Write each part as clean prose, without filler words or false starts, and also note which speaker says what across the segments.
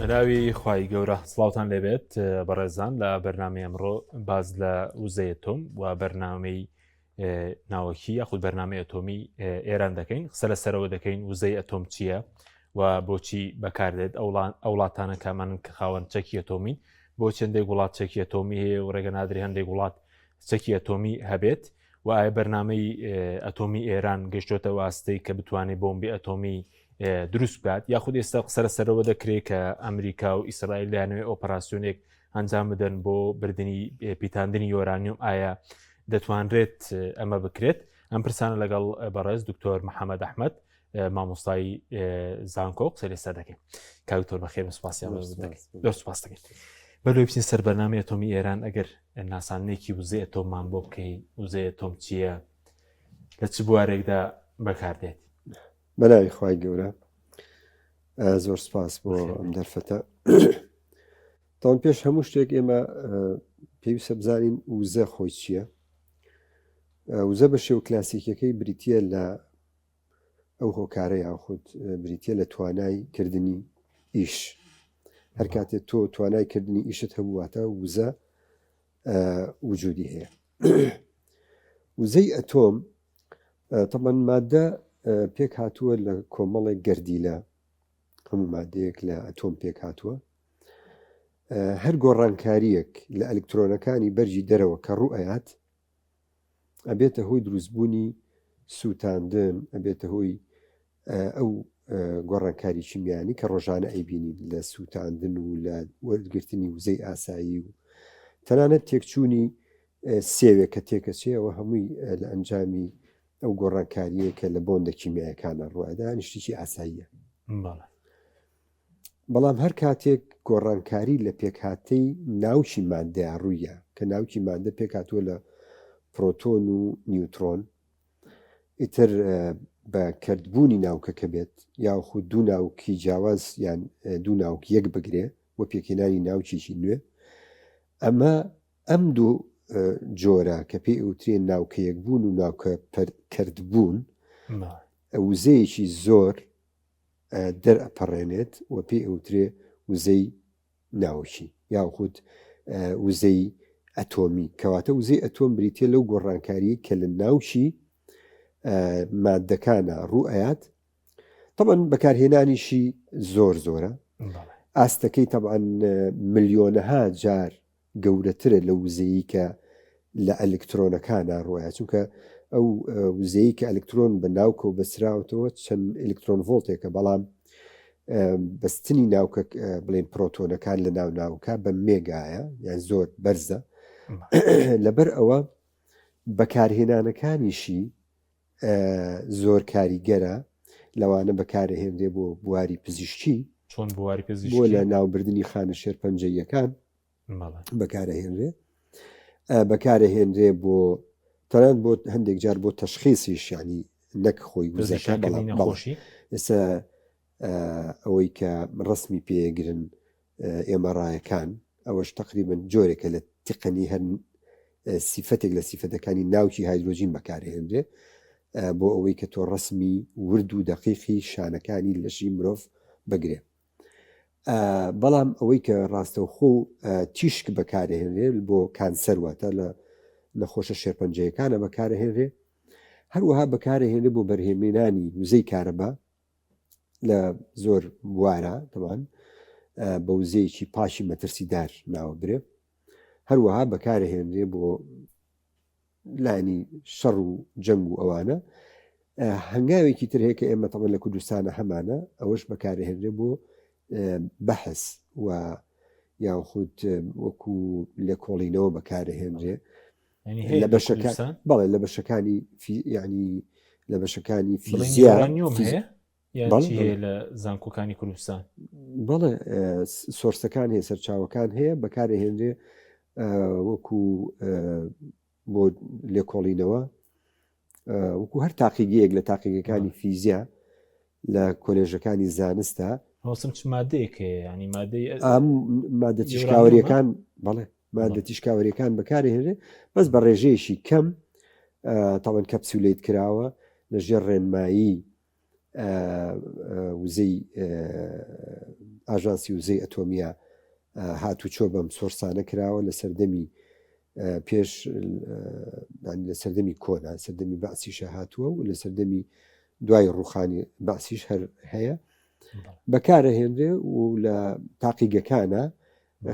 Speaker 1: بەناوی خوای گەورە سڵاوتان لێبێت بەڕێزان لە بەرنامەی ئەمڕۆ باز لە وزەی ئەتۆم و بەرنامەی ناوەکی یاخود بەرنامەی ئەتۆمی ئێران دەکەین قسە لەسەرەوە دەکەین وزەی ئەتۆم چییە و بۆچی بەکاردێت ئەو وڵاتانە کامانن کە خاوەن چەکی ئەتۆمین بۆ چندێک وڵات چەکی ئەتۆمی هەیە و ڕێگە نادری هەندێک وڵات چەکی ئەتۆمی هەبێت و ئایا بەرنامەی ئەتۆمی ئێران گەشتۆتە واستەی کە بتوانێت بۆمبی ئەتۆمی دروست بکات یاخود ئێستا قسە لەسەرەوە دەکرێت کە ئەمریکا و ئیسرائیل دەیانەوێت ئۆپەراسیۆنێک ئەنجام بدەن بۆ بردننی پیتاندنی یۆرانیوم ئایا دەتوانرێت ئەمە بکرێت ئەم پرسانە لەگەڵ بەڕێز دکتۆر محەممەد ئەحمد مامۆستای زانکۆ قسە لەسەر دەکەین کاکتۆر بەخێر سپاسیان زۆر سپاس دەکەین بەلۆی بچین سەر بەرنامەی ئەتۆمی ئێران ئەگەر ناساندنێکی وزەی ئەتۆممان بۆ بکەی وزەی ئەتۆم چییە لە چ بوارێکدا بەکاردێت
Speaker 2: بەناوی خوای گەورە زۆر سپاس بۆ ئەم دەرفەتە تاوان پێش هەموو شتێک ئێمە پێویستە بزانین وزە خۆی چییە وزە بە شێوە کلاسیکیەکەی بریتە لە ئەو هۆکارە یاخود بریتە لە توانای کردنی ئیش هەر کاتێک تۆ توانای کردنی ئیشت هەبوواتە وزە وجودی هەیە وزەی ئەتۆم تەبەن مادە پێک هاتووە لە کۆمەڵێک گەردیلە هەموو مادەیەک لە ئەتۆم پێک هاتووە هەر گۆڕانکاریەک لە ئەلکترۆنەکانی بەرجی دەرەوە کە ڕوو ئەیات ئەبێتە هۆی دروستبوونی سووتاندن ئەبێتە هۆی ئەو گۆڕانکاری کیمیانی کە ڕۆژانە ئەیبینین لە سووتاندن و لە وەرگرتنی وزەی ئاسایی و تەنانەت تێکچوونی سێوێک کە تێکەچێەوە هەمووی لە ئەنجامی ئەو گۆڕانکاریە کە لە بۆندە کیمیایەکانە ڕوایدا شتێکی ئاساییە بەڵام هەر کاتێک گۆڕانکاری لە پێکهاتەی ناوکی مادەیا ڕوویە کە ناوکی مادە پێکهاتووە لە پرۆتۆن و نیوترۆن ئیتر بە کەرتبوونی ناوکەکە بێت یاخود دوو ناوکی جیاواز یان دوو ناوک یەک بگرێ و پێکهێنانی ناوکێکی نوێ ئەمە ئەم دوو جۆرە کە پێی ئەوترێ ناوکە یەکبوون و ناوکە کەرتبوون وزەیەکی زۆر دەرئەپەڕێنێت و پێی ئەوترێ وزەی ناوکی یاخود وزەی ئەتۆمی کەواتە وزەی ئەتۆم بریتە لەو گۆڕانکاری کە لە ناوکی مادەکانە ڕوو ئەیات طبعا بەکارهێنانیشی زۆر زۆرە ئاستەکەی طبعا ملیۆنەها جار گەورەترە لەو وزەیەی کە لە ئەلکترۆنەکانا ڕۆیە چونکە ئەو وزەیە کە ئەلکترۆن بە ناوکەوە بەسراوەتەوە چەند ئەلکترۆن ڤۆڵتێکە بەڵام بەستنی ناوکە بڵێن پرۆتۆنەکان لە ناو ناوکە بە مێگایە یان زۆر بەرزە لەبەر ئەوە بەکارهێنانەکانیشی زۆر کاریگەرە لەوانە بەکارهێنرێ بۆ بواری پزیشکی
Speaker 1: چۆن بواری پزیشکی
Speaker 2: بۆ لە ناوبردنی خانە شێرپەنجەییەکان بەکارهێنرێ بەکارهێنرێ بۆ تەنانەت بۆ هەندێک جار بۆ تەشخیصیش یعنی نەک خۆی وزەکە بەڵام
Speaker 1: نەخۆشی
Speaker 2: ئێستا ئەوەی کە ڕسمی پێگرن ئێمە ڕایەکان ئەوەش تقریبن جۆرێکە لە تقنی هەر سیفەتێک لە سیفەتەکانی ناوکی هایدرۆجین بەکارهێنرێ بۆ ئەوەی کە تۆ ڕسمی ورد و دەقیقی شانەکانی لەشی مرۆڤ بگرێ بەڵام ئەوەی کە ڕاستەوخۆ تیشک بەکارهێنرێ بۆ کانسەر واتە لە نەخۆشە شێرپەنجەیەکانە بەکارهێنرێ هەروەها بەکارهێنرێ بۆ بەرهێمێنانی وزەی کارەبا لە زۆر بوارە تەوان بە وزەیەکی پاشی مەترسیدار ناوە برێ هەروەها بەکارهێنرێ بۆ لانی شەڕ و جەنگ و ئەوانە هەنگاوێکی تر هەیە کە ئێمە تەڵە لە کوردستانە هەمانە ئەوەش بەکارهێنرێ بۆ بەحس و یاخود وەکو لێکۆڵینەوە بەکارهێنرێ لە بەشەکان بەڵێ لە بەشەکانی ینی لە بەشەکانی
Speaker 1: فیزیا لە زانکۆکانی کوردستان
Speaker 2: بەڵێ سۆرسەکان هەیە سەرچاوەکان هەیە بەکارهێنرێ وەکو بۆ لێکۆڵینەوە وەکو هەر تاقیگەیەک لە تاقیگەکانی فیزیا لە کۆلێژەکانی زانستە
Speaker 1: هەوسم چ مادەیەک هەیە ینی مادەی
Speaker 2: ئەم مادە تیشکاوەریەکان بەڵێ مادە تیشکاوەریەکان بەکارهێنرێ بەس بە ڕێژەیەکی کەم تاوان کەپسولەیت کراوە لە ژێر ڕێنمایی وزەی. ئاژانسی وزەی ئەتۆمیە هاتوچۆ بەم source انە کراوە لە سەردەمی پێش لە سەردەمی کۆنا سەردەمی بەعسیشە هاتووە و لە سەردەمی دوای ڕوخانی بەعسیش هەر هەیە بەکارەهێنرێ و لە تاقیگەکانە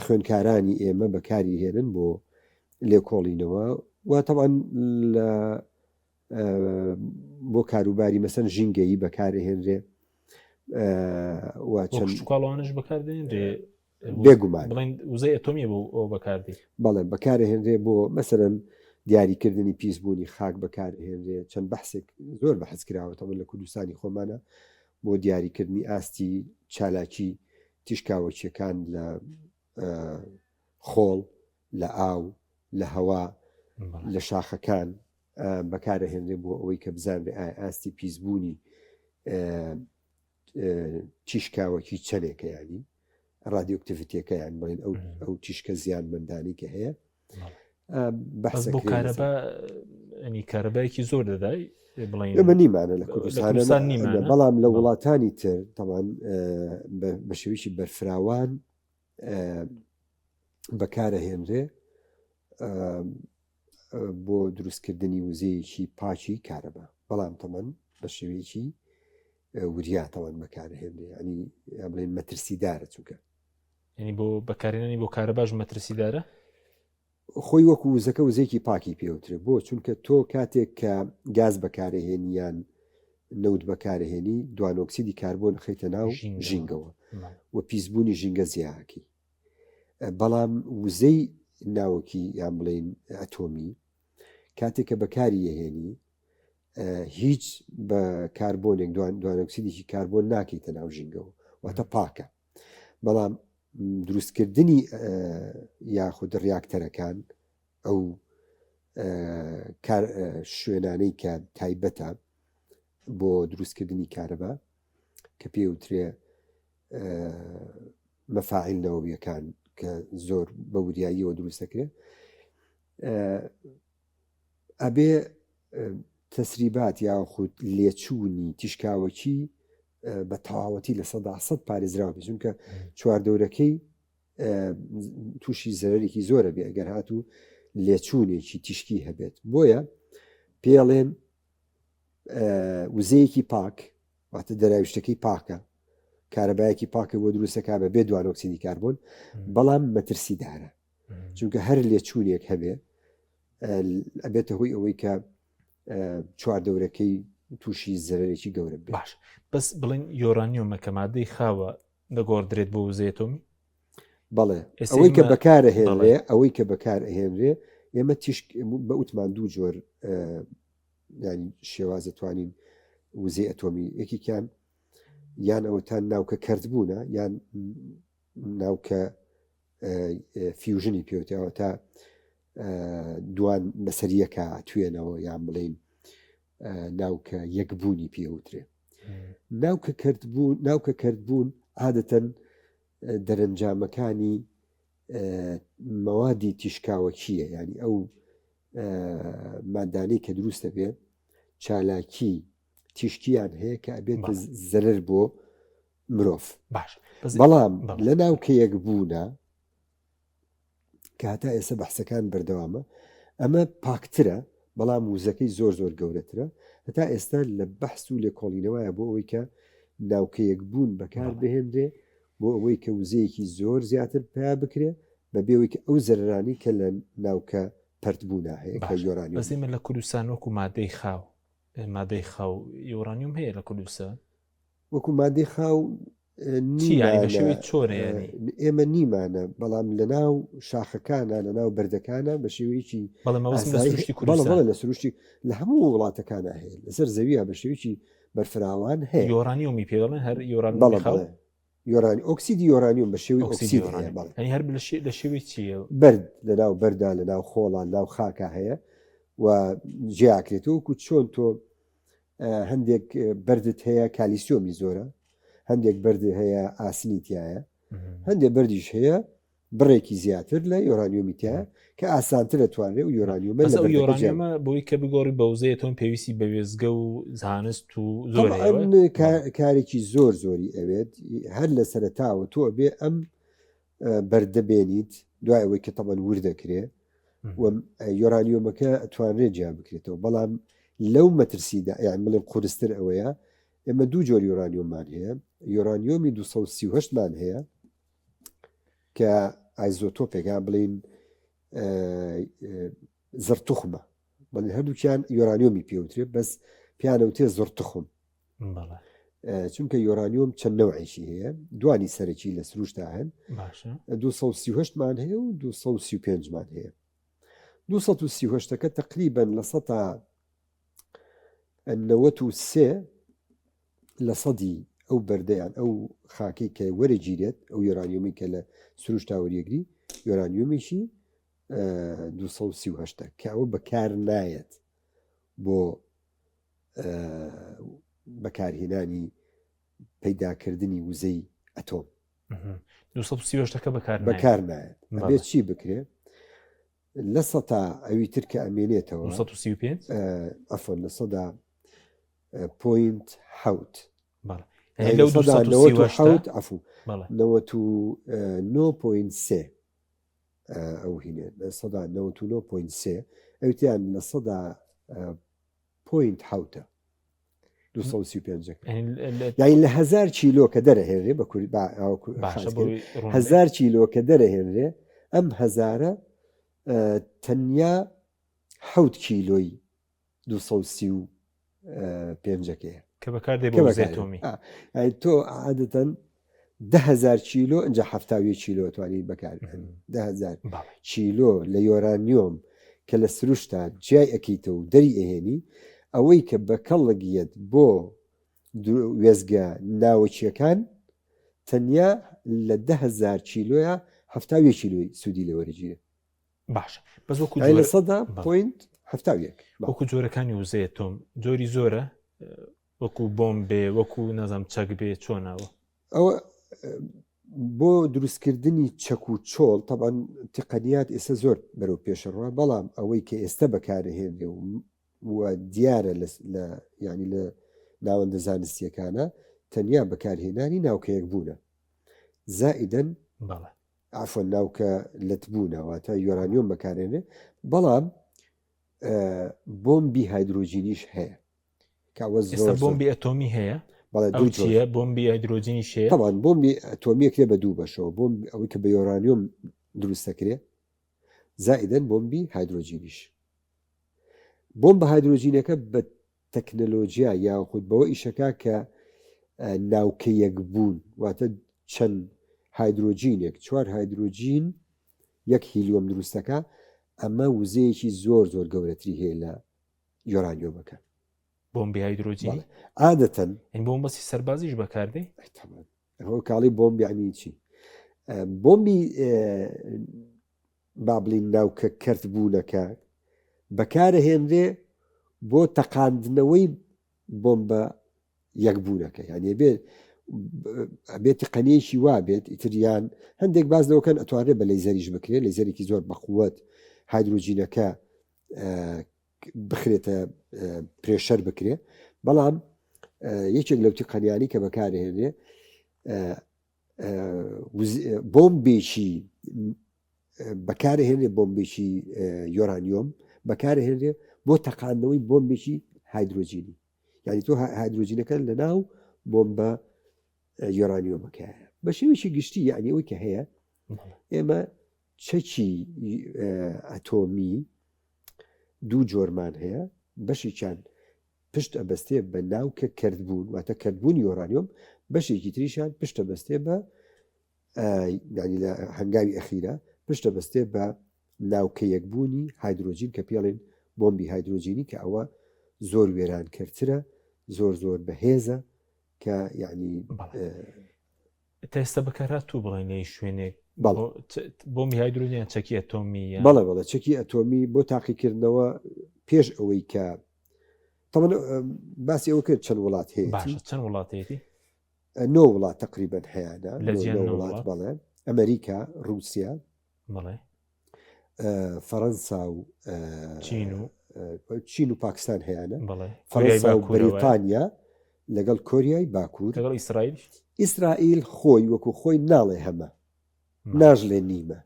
Speaker 2: خوێنکارانی ئێمە بەکاری هێنن بۆ لێکۆڵینەوە و تەوان لە بۆ کاروباری مەسەن ژینگەیی بەکارهێنرێ
Speaker 1: و چەند کاڵوانش بەکاردێنرێ
Speaker 2: بێگومان
Speaker 1: بڵێن وزەی ئەتۆمی بۆ ئەو بەکاردی
Speaker 2: بەڵێ بەکارهێنرێ بۆ مەسەرەن دیاریکردنی پیسبوونی خاک بەکارهێنرێ چەند بەحسێک زۆر بەحس کراوەتەوە لە کوردستانی خۆمانە بۆ دیاریکردنی ئاستی چالاکی تیشکاوەکیەکان لە خۆڵ لە ئاو لە هەوا لە شاخەکان بەکارەهێنرێ بۆ ئەوەی کە بزانرێ ئایا ئاستی پیسبوونی تیشکاوەکی چەندێکە ینی radioactivity ەکەیان بڵێن ئەو ئەو تیشکە زیانمەندانی کە هەیە
Speaker 1: بەس بۆ کارەبا ینی کارەبایەکی زۆر دەدای
Speaker 2: ئێمە نیمانە لە کوردستان نیمانە بەڵام لە وڵاتانی تر تەوان بە شێویشی بەرفراوان بەکارەهێنرێ بۆ دروستکردنی وزەیەکی پاکی کارەبا بەڵام تەمەن بە شێوەیەکی وریا تەوان بەکارهێنرێ ینی بڵێن مەترسیدارە چونکە
Speaker 1: ینی بۆ بەکارهێنانی بۆ کارەباش مەترسیدارە
Speaker 2: خۆی وەکو وزەکە وزەیەکی پاکی پێوترێ بۆ چونکە تۆ کاتێک کە گاز بەکارهێنی یان نەوت بەکارهێنی دوانۆکسیدی کاربۆن خەیتە ناو ژینگەوە و پیسبوونی ژینگە زیاکەی بەڵام وزەی ناوەکی یان بڵین ئەتۆمی کاتێک کە بەکاری یەهێنی هیچ بە کاربۆنێک دوانۆکسیدێکی کاربۆن ناکەیتە ناو ژینگەوە واتە پاکە بەڵام دروستکردنی یاخود ڕیاکتەرەکان ئەو شوێنانەی کە تایبەتە بۆ دروستکردنی کارەبا کە پێوترێ مەفاعیل نەوەویەکان کە زۆر بە وریاییەوە دروست دەکرێت ئەبێ تەسریبات یاخود لێچوونی تیشکاوەکی بە تەواوەتی 100% پارێزراو بێت چونکە چواردەورەکەی تووشی زەرێکی زۆرە بێ ئەگەر هاتوو لێچوونێکی تیشکی هەبێت بۆیە پێڵێن وزەیەکی پاک واتە دەراویشتەکەی پاکە کارەبایەکی پاکە بۆ دروستەکە بە بێ دوانۆکسیدی کاربۆن بەڵام مەترسیدارە چونکە هەر لێچوونێک هەبێ ئەبێتە هۆی ئەوەی کە چواردەورەکەی تووشی زەرێکی گەورە
Speaker 1: باش بەس بڵین یۆرانیۆمە کە مادەی خاوە دەگۆڕدرێت بۆ وزەی ئەتۆمی
Speaker 2: بەڵێ ئەوەی کە بەکارەهێنرێ ئەوەی کە بەکار ئەهێنرێ ئێمە تیشک بە وتمان دوو جۆر ینی شێوازە توانین وزەی ئەتۆمی یەکێکیان یان ئەوەتان ناوکە کردبوونە یان ناوکە fusion ی پێوتەوە تا دوان بەسەریەکە توێنەوە یان بڵین ناوکە یەکبوونی پێوترێ ناوکە کردبوون ناوکە کردبوون عادەتەن دەرەنجامەکانی مەوادی تیشکاوەکیە ینی ئەو مادانەی کە دروست دەبێت چالاکی تیشکیان هەیە کە ئەبێت زەرەر بۆ مرۆڤ
Speaker 1: باش
Speaker 2: بەڵام لە ناوکەیەک بوونە کە هەتا ئێستا بەحسەکان بەردەوامە ئەمە پاکترە بەڵام وزەکەی زۆر زۆر گەورەترە هەتا ئێستا لە بەحس و لێکۆڵینەوەیە بۆ ئەوەی کە ناوکەیەک بوون بەکار بهێنرێ بۆ ئەوەی کە وزەیەکی زۆر زیاتر پیا بکرێ بە بێەوەی کە ئەو زەررانی کە لە ناوکە پەرتبوونا هەیە کە یۆرانی
Speaker 1: بەسیمە لە کوردستان وەکو مادەی خاو مادەی خاو یۆرانیوم هەیە لە کوردستان
Speaker 2: وەکو مادەی خاو ئێمە نیمانە بەڵام لە ناو شاخەکانە لە ناو بەردەکانە بە شێوەیەکی لە سروشتی لە هەموو وڵاتەکانە هەیە لەسەر زەویە بە شێوەیەکی بەرفراوان هەیە
Speaker 1: یۆرانیۆمی پێڵێن هەر یۆران
Speaker 2: یۆرانی ئۆکسیدی یۆرانیوم بە شێوەی ئۆکسید هەیە
Speaker 1: بەڵێ هەر لە شێوەی چییە
Speaker 2: بەرد لە ناو بەردا لە ناو خۆڵان ناو خاکە هەیە و جیاکرێتەوە وەکو چۆن تۆ هەندێک بەردت هەیە کالیسیۆمی زۆرە هەندێک بەرد هەیە ئاسنی تایە هەندێک بەردیش هەیە بڕێکی زیاتر لە یۆرانیۆمی تیا کە ئاسانتر دەتوانرێت و یۆرانیۆمە
Speaker 1: لە یۆرانیۆمە بۆی کە بگۆڕی بە وزەی ئەتۆم پێویستی بە وێزگە و زانست و زۆر
Speaker 2: کارێکی زۆر زۆری ئەوێت هەر لە سەرتاوە تۆ بێ ئەم بەردە بێنیت دوای ئەوەی کە تەبەن ور دەکرێ و یۆرانیۆمەکە توانرێت جیا بکرێتەوە بەڵام لەو مەترسیدا یان بڵێن قورستر ئەوەیە ئێمە دوو جۆر یۆرانیۆممان هەیە یۆرانیۆمی 238 مان هەیە کە ئایزۆتۆپێکە بڵین زڕتوخمە بەڵێ هەردووکیان یۆرانیۆمی پێوترێ بەس پیانەوتێ زڕتخم چونکە یۆرانیۆم چەند نەوعێکی هەیە دوانی سەرەکی لە سروشتا هەن 238 مان هەیە و 235 مان هەیە 238ەکە تقریبن لە سە 93 لە سەدی ئەو بەردەیان ئەو خاکەی کە وەرەگیرێت ئەو یۆرانیۆمی کە لە سروشتا وەریەگری یۆرانیۆمیشی 238 کە ئەوە بەکار نایەت بۆ بەکارهێنانی پەیداکردنی وزەی ئەتۆم
Speaker 1: 238ەکە بەکار
Speaker 2: بەکار نایەت بێت چی بکرێ لە سەتا ئەوی تر کە ئەمێنێتەوە
Speaker 1: 235
Speaker 2: ئەفۆن لە سەدا point حوت
Speaker 1: عفو
Speaker 2: 99.3 ئەو هینێ لە سەدا 99.3 ئەوتیان لە سەدا point حوتە 235 یعنی لە هزار کیلۆ کە دەرەهێنرێ بە کوردی هزار کیلۆ کە دەرەهێنرێ ئەم هزارە تەنیا حوت کیلۆی 235 ەکەیە
Speaker 1: کە بەکار دێ بۆ وزەی ئەتۆمی
Speaker 2: تۆ عادەتەن دههزار کیلۆ ئەجا هەفتاوی کیلۆ توانی بەکار دههزار کیلۆ لە یۆرانیۆم کە لە سروشتا جیای ئەکەیتە و دەری ئەهێنی ئەوەی کە بە کەڵک یەت بۆ وێزگە ناوەکیەکان تەنیا لە دههزار کیلۆیە هەفتاوی کیلۆی سوودی لێوەرەگیرێ
Speaker 1: باشە بەس وەکو
Speaker 2: لە سەدا point 71
Speaker 1: وەکو جۆرەکانی وزەیە تۆم جۆری زۆرە وەکو بۆم بێ وەکو نازم چەک بێ چۆنەوە
Speaker 2: ئەوە بۆ دروستکردنی چەک و چۆڵ تەبعەن تقنیات ئێستا زۆر بەرەو پێشڕوە بەڵام ئەوەی کە ئێستا بەکارهێنرێ و دیارە لە ینی لە ناوەندە زانستیەکانە تەنیا بەکارهێنانی ناوکەیەک بوونە زائیدەن عفوا ناوکە لەتبوونە واتە یۆرانیۆم بەکارێنێ بەڵام بۆمبی هایدرۆجینیش هەیە
Speaker 1: کە ئەوە زۆر بۆمبی ئەتۆمی هەیە
Speaker 2: بەڵێ دوو
Speaker 1: چیە بۆمبی هایدرۆجینی
Speaker 2: شەیە طبعا بۆمبی ئەتۆمیە کرێ بە دوو بەشەوە بۆم ئەوەی کە بە یۆرانیۆم دروست دەکرێ زائیدەن بۆمبی هایدرۆجینیش بۆمبە هایدرۆجینەکە بە تەکنەلۆجیا یاخود بەوە ئیشەکە کە ناوکە یەکبوون واتە چەند هایدرۆجینێک چوار هایدرۆجین یەک هیلیۆم دروستەکە ئەمە وزەیەکی زۆر زۆر گەورەتری هەیە لە یۆرانیۆمەکە
Speaker 1: بۆمبی هایدرۆجین
Speaker 2: عادەتەن
Speaker 1: بۆ مەبەستی سەربازیش بەکاردێ
Speaker 2: ئەوە کاڵی بۆمب یعنی چی بۆمبی با بڵین ناوکە کەرت بوونەکە بەکارەهێنرێ بۆ تەقاندنەوەی بۆمبە یەکبوونەکە یعنی بێت بێت تقنیەکی وا بێت ئیتریان هەندێک باز لەوەکەن ئەتوانرێت بە لەیزەریش بکرێت لەیزەرێکی زۆر بەقوت هایدروجینەکە بخرێتە pressure بکرێ بەڵام یەکێک لەو تقنیانی کە بەکارهێنرێ بۆمبێکی بەکارهێنێ بۆمبێکی یۆرانیۆم بەکارهێنرێ بۆ تەقاندنەوەی بۆمبێکی هایدرۆجینی یعنی تۆ هایدرۆجینەکە لە ناو بۆمبە یۆرانیۆمەکە بە شێوەیەکی گشتی یعنی ئەوەی کە هەیە ئێمە چەکی ئەتۆمی دوو جۆرمان هەیە بەشێکیان پشت ئەبەستێ بە ناوکە کردبوون واتە کردبوونی یۆرانیۆم بەشێکی تریشان پشتە بەستێ بە ینی لە هەنگاوی ئەخیرە پشتە بەستێ بە ناوکە یەکبوونی هایدرۆجین کە پێڵێن بۆمبی هایدرۆجینی کە ئەوە زۆر وێرانکەرترە زۆر زۆر بەهێزە کە یعنی
Speaker 1: تا ئێستا بەکارهاتوو بڵێن لە شوێنێک بۆمبی هایدرۆجین یان چەکی ئەتۆمی
Speaker 2: بەڵێ بەڵێ چەکی ئەتۆمی بۆ تاقیکردنەوە پێش ئەوەی کە تەمەن باسی ئەوە کرد چەند وڵات هەیە
Speaker 1: باشە چەند وڵاتەیەتی
Speaker 2: نۆ وڵات تقریبا هەیەە
Speaker 1: لە
Speaker 2: وڵات بەڵێ. ئەمریکا رووسیا فەەنسا و
Speaker 1: چین و
Speaker 2: چین و پاکستان هەیەە فەرەنسا و بەریتانیا لەگەڵ کۆریای باکوور
Speaker 1: لەگەڵ ئیسرائیل
Speaker 2: ئیسرائیل خۆی وەکو خۆی ناڵێ هەمە ناژلێ نیمە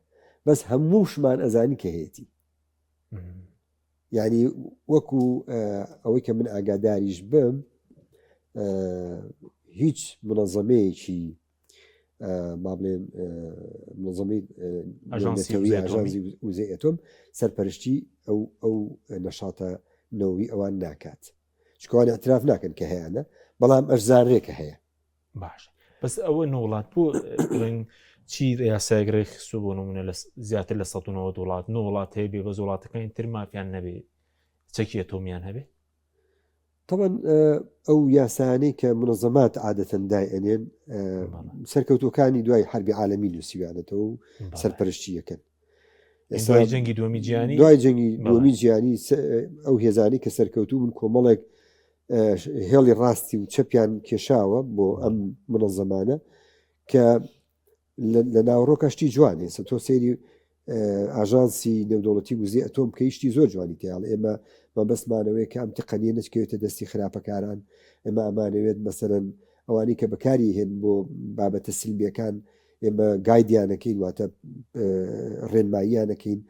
Speaker 2: بەس هەمووشمان ئەزانی کە هەیەی یعنی وەکو ئەوەی کە من ئاگاداریش بم هیچ منەزەمەیەکی با بڵێن منەزەمەی
Speaker 1: ئەژانسی
Speaker 2: ئاژانسی وزەی ئەتۆم سەرپەرشتی ئەو ئەو نەشاتە نەوەی ئەوان ناکات چکوان اعتراف ناکەن کە هەیەە بەڵام ئەشزانرێ کە هەیە
Speaker 1: باش بەس ئەوە نوڵات بۆ بڵێن چی یاسایەک ڕێکخستووە بۆ نمونە لە زیاتر لە 190 وڵات نۆ وڵات هەیە بێ بەس وڵاتەکانی تر مافیان نەبێ چەکی ئەتۆمیان هەبێ
Speaker 2: طبعا ئەو یاسایانەی کە منەزەمات عادەتەن دای ئەنێن سەرکەوتوەکانی دوای حربی عالمی نووسیوانەتەوە و سەرپەرشتی یەکەن
Speaker 1: دوای جەنگی دووەمی جیهانی
Speaker 2: دوای جەنگی دووەمی جیهانی ئەو هێزانی کە سەرکەوتوو بوون کۆمەڵێک هێڵی ڕاستی و چەپیان کێشاوە بۆ ئەم منەزەمانە کە لە ناوەڕۆکە شتی جوان ئێستا تۆ سەیری ئاژانسی نێودەوڵەتی وزەی ئەتۆم کە شتی زۆر جوانی تیاڵ ئێمە مەبەستمانەوەی کە ئەم تقەنیە نەچکەوێتە دەستی خراپەکاران ئێمە ئەمانەوێت مەسەرەن ئەوانی کە بەکاری هێن بۆ بابەتە سلمیەکان ئێمە گایدیانەکەین واتە ڕێنماییانەکەین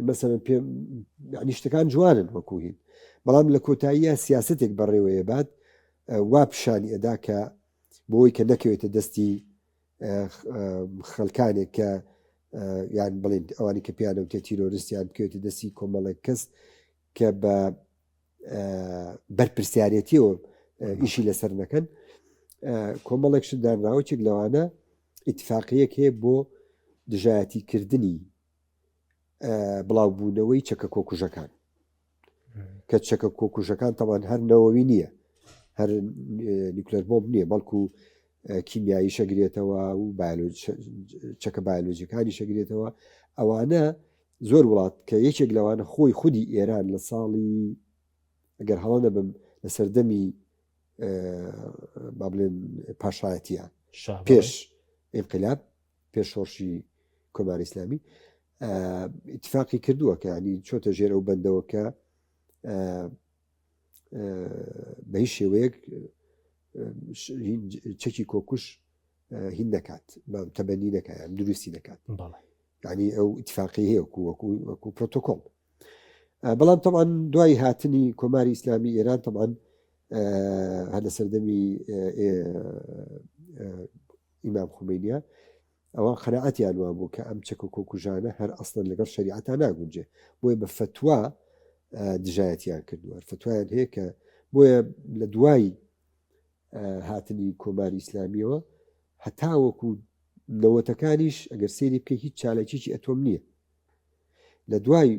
Speaker 2: مەسەرەن پێ شتەکان جوانن وەکوهین بەڵام لە کۆتاییە سیاستێک بەڕێوەیە بات وا پیشانی ئەدا کە بۆی کە نەکەوێتە دەستی خەلکانێک کە یان بڵین ئەوانی کە پیانەوتێ تیرۆریستیان بکەوێتە دەستی کۆمەڵێک کەس کە بە بەرپرسیارەتیەوە ئیشی لەسەر نەکەن کۆمەڵێک شت دانراوەچێک لەوانە ئیتفاقیەک هەیە بۆ دژایەتی کردنی بڵاوبوونەوەی چەکە کۆکوژەکان کە چەکە کۆکوژەکان تەوان هەر نەوەوی نییە هەر نیوکلەر بۆمب نییە بەڵکو کیمیایی شەگرێتەوە و چەکە بایۆلۆجیەکانی شەگرێتەوە ئەوانە زۆر وڵات کە یەکێک لەوانە خۆی خودی ئێران لە ساڵی ئەگەر هەڵە نەبم لە سەردەمی با بڵێن پاشایەتیە پێش ئینقلاب پێش شۆڕشی کۆماری ئیسلامی اتفاقی کردووە کە ینی چۆتە ژێر ئەو بەندەوە کە بە هیچ شێوەیەک چەکی کۆکوش هین نەکات تەبەنی نەکات دروستی نەکات ینی ئەو اتفاقی هەیە وەکو وەکو وەکو پرۆتۆکۆڵ بەڵام تەبعەن دوای هاتنی کۆماری ئیسلامی ئێران تەبعەن هەر لە سەردەمی ئیمام خومینە ئەوان قەناعەتیان وا بوو کە ئەم چەک و کۆکوژانە هەر ئەسڵەن لەگەڵ شەریعەتا ناگونجێ بۆیە بە فەتوا دژایەتیان کردووە فەتوایان هەیە کە بۆیە لە دوای هاتنی کۆماری ئیسلامیەوە هەتاوەکو نەوەتەکانیش ئەگەر سەیری بکەی هیچ چالاکیی ئەتۆم نییە لە دوای